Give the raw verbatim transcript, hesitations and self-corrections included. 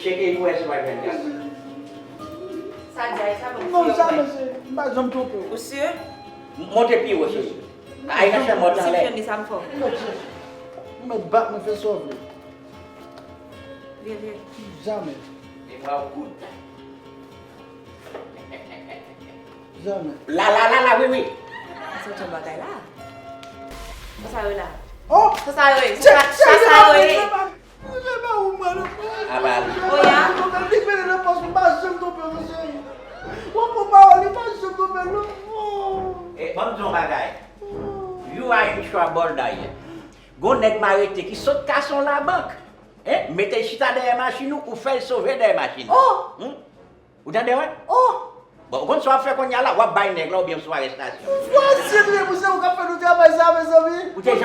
Tcheke pou wè si w pa jwenn gaz. Sa di a, sa bon. Non, sa mesye, m pa janm twonpe w. Ou si? Monte pi wo, cheri. Ay nan chanm mòt Si anlè. Jwenn li, sa m fè w. Ou mèt bat mwen, fè sa w vle. Vye, vye. Jamè. E mwa w kout. Jamè. La la la la, wi wi. Mwen santi yon bagay la. Sa sa yo la? Oh! Sa sa yo ye? Sa sa yo ye? Mwen fè ba ou mwen. Abal. Oya. Li vini nan pòs mwen, pa janm twonpe w mesye. W ap pran pawòl li, pa janm twonpe l non. Oh. E ban m di yon bagay. You are in trouble dayè. Gon nèg m arete ki sot kase yon labank. Hein? Mete l chita dèyè machin ou, ou fè l sove dèyè machin ou. Oh! Hmm? Ou tande wè? Oh! Bon, ou konn sa w ap fè kounye a la, w ap bay nèg la oubyen w sou arestasyon. Vwazin li pou se ou k ap fè nou travay sa mezanmi. Ou te janm